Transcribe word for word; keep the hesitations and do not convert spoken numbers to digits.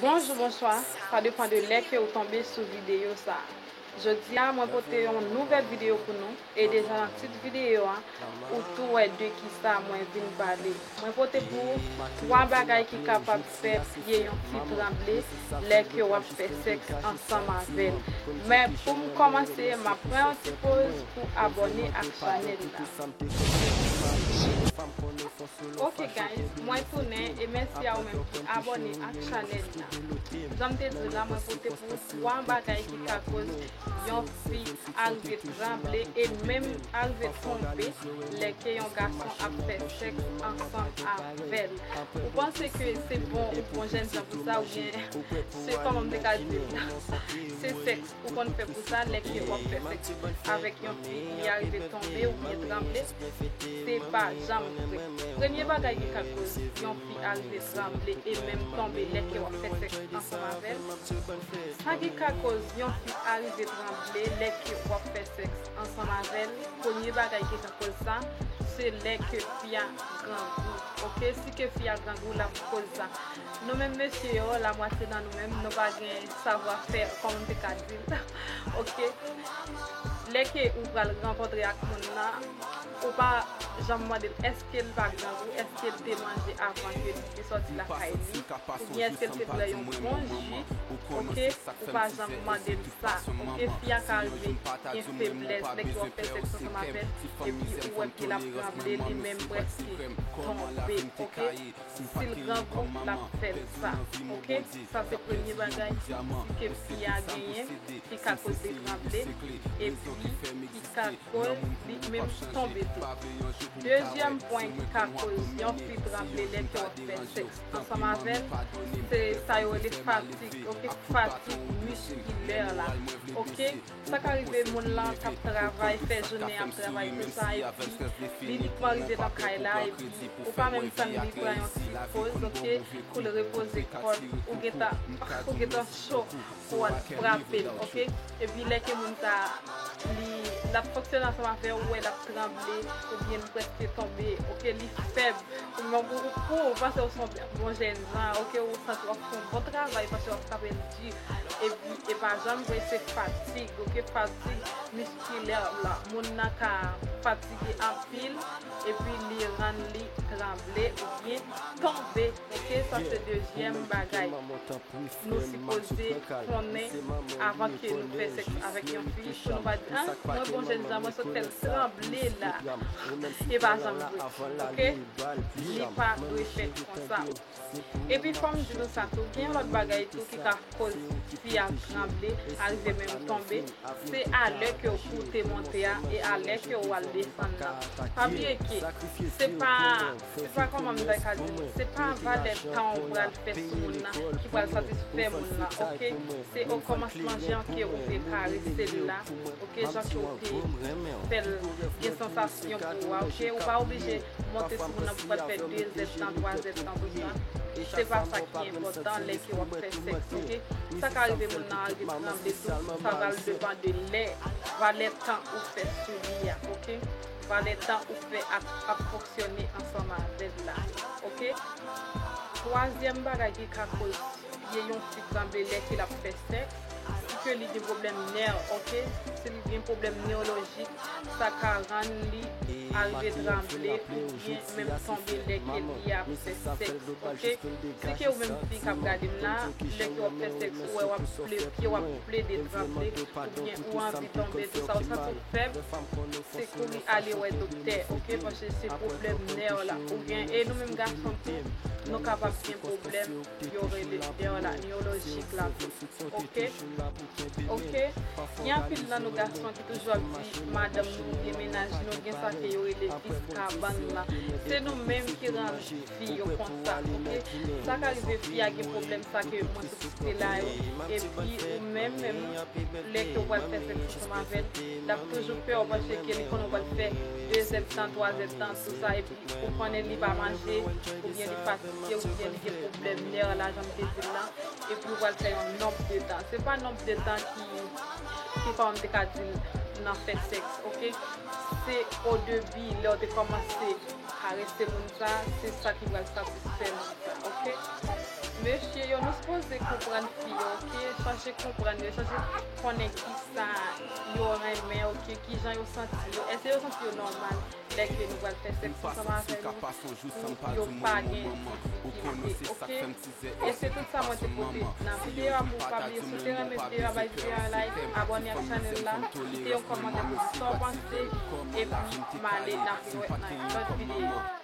Bonjou, bonswa, sa depann de lè ke ou tonbe sou videyo sa. Jodi a, mwen pote yon nouvèl videyo pou nou, e deja nan tit videyo a, ou tou wè de kisa mwen vin pale. Mwen pote pou ou twa bagay ki kapab fè pye yon fi tranble lè ke w ap fè sèks ansanm avè l. Men pou m kòmanse, m ap pran yon ti poz pou abòne ak chanèl la. Ok guys, mwen tounen e mèsi a ou menm ki abòne ak chanèl la. Jan m te di w la, mwen pote pou ou twa bagay ki ka koz yon fi arive tranble e menm arive tonbe lè ke yon gason ap fè sèks ansanm avè l. Ou panse ke se bon, ou bon jènjan pou sa, oubyen se kòman m te ka di l? Se sèks ou konn fè pou sa, lè ke w ap fè sèks avèk yon fi, li arive tonbe oubyen tranble, se pa janm vre. Premye bagay ki ka koz yon fi arive tranble e menm tonbe lè ke w ap fè sèks ansanm avè l. Sa ki ka koz yon fi arive tranble lè ke w ap fè sèks ansanm avè l, premye bagay ki ka koz sa, se lè ke fi a grangou. Ok, si ke fi a grangou, l ap koz sa. Nou menm mesye yo, lamwatye nan nou menm, nou pa gen savwa fè, kòman m te ka di l. Ok, lè ke ou pral rankontre ak moun nan, ou pa janm mande l èske l pa grangou, èske l te manje avan ke li te sòti lakay li, oubyen èske l te bwè yon bon ji. Ok, ou pa janm mande l sa. Ok, fi a ka rive gen feblès lè ke w ap fè sèks ansanm avè l, epi ou wè pye l ap tranble, li menm prèske tonbe. Ok, si l grangou, l ap fè l sa. Ok, sa se premye bagay ke fi a genyen ki ka koz li tranble, epi ki ka koz li menm tonbe tou. Dezyèm pwen ki ka koz yon fi tranble lè ke w ap fè sèks ansanm avè l, se sa yo rele fatig, ok, fatig miskilè la, ok. Sa ka rive moun lan t ap travay, fè jounen ap travay, tou sa, epi li inikman rive nan kay la, epi ou pa menm tann li pran yon ti poz, ok, pou l repoze kò l, ou gentan, ou gentan cho pou w al frape l, ok. Epi lè ke moun sa, li, l ap fonksyone ansanm avè w, ou wè l ap tranble, oubyen li prèske tonbe, ok, li fèb, ou menm ou, ou, ou panse w se yon bon jènjan, ok, ou santi w ap fè yon bon travay, paske w ap frape l di, epi e pa janm vre, se fatig, ok, fatig miskilè la, moun nan ka fatige anpil, epi li rann li tranble oubyen tonbe, ok, sa se dezyèm bagay nou sipoze konnen avan ke nou fè sèks avèk yon fi, pou nou pa di, a, mwen bon jènjan, mwen sot fè l tranble la. E pa janm vre, ok? Li pa dwe fèt konsa. Epi fò m di nou sa tou, gen yon lòt bagay tou ki ka koz fi a tranble, arive menm tonbe, se a lè ke w koute monte a e a lè ke w al desann nan. Pa bliye ke se pa, se pa kòman m ta ka di nou, se pa valè tan w pral fè sou moun nan ki pral satisfè moun nan, ok? Se o kòmansman jan ke ou te karese l la, ok, jan ke ou te fè l gen sansasyon pou ou a, ok? Ou pa oblije monte sou moun nan pou pral fè de zèdtan, twa zèdtan, tou sa. Se pa sa ki enpòtan lè ke w ap fè sèks, ok? Sa ka rive moun nan al vin tranble tou, sa pral depann de lè, valè tan ou fè sou li a, ok? Valè tan ou fè ap, ap fonksyone ansanm avè l la, ok? Twazyèm bagay ki ka koz pye yon fi tranble lè ke l ap fè sèks, si ke li gen pwoblèm nè, ok? Si li gen pwoblèm newolojik, sa ka rann li arive tranble oubyen menm tonbe lè ke li ap fè sèks, ok? Si ke ou menm fi k ap gade m la, lè ke w ap fè sèks, ou wè w ap ple, pye w ap plede tranble, oubyen ou anvi tonbe, tou sa, ou santi w fèb, se kouri ale wè doktè, ok? Paske se pwoblèm nè w la. Oubyen, e nou menm gason tou, nou kapab gen pwoblèm yo rele nè w la, newolojik la tou. Ok? Ok? Gen anpil nan nou gason ki toujou ap di madanm nou oubyen mennaj nou gen sa ke yo rele vis kabann lan. Se nou menm ki rann fi yo konsa, ok? Sa ka rive fi a gen pwoblèm sa ke mwen sot site la yo, epi ou menm, menm lè ke w pral fè sèks ansanm avè l, l ap toujou pè w paske li konnen w pral fè de zèdtan, twa zèdtan, tou sa, epi ou konnen li pa manje, oubyen li fatige, oubyen li gen pwoblèm nè la, jan m te di l lan, epi ou pral fè yon nonb de tan. Se pa nonb de tan ki, ki kòman m te ka di l nan fè sèks, ok? Se o debi, lè w te kòmanse karese moun sa, se sa ki pral satisfè moun sa, ok? Mesye yo, nou sipoze konprann fi yo, oke? Chache konprann yo, chache konnen kisa yo renmen, oke? Kijan yo santi yo. Èske yo santi yo nòmal lè ke nou pral fè sèks ansanm avè yo pou yo pa gen difikilte, oke? E se tout sa mwen te pote nan videyo a pou ou. Pa bliye, si w te renmen videyo a, bay videyo a like, abòne ak chanèl la, kite yon kòmantè pou di sa w panse, epi m ale n ap rewèt nan yon lòt videyo.